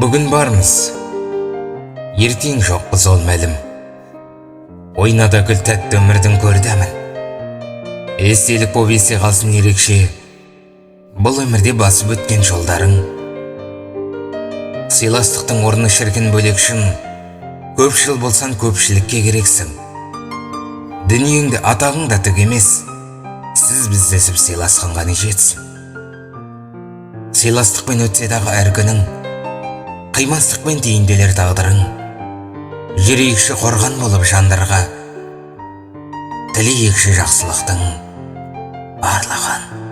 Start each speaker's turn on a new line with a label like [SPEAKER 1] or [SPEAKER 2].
[SPEAKER 1] Бүгін бармыз, ертең жоқпыз, ол мәлім. Ойна да күл, тәтті өмірдің көр дәмін. Естелік боп есте қалсын ерекше бұл өмірде басып өткен жолдарың. Сыйластықтың орны, шіркін, бөлек шын. Көпшіл болсаң, көпшілікке керексің. Дүниеңде атағың да түк емес, сіз біздесіп сыйласқанға не жетсін? Сыйластықпен өтсе дағы әр күнің, қимастықпен түйінделер тағдырың. Жүрейікші қорған болып жандарға, тілейікші жақсылықтың барлығын.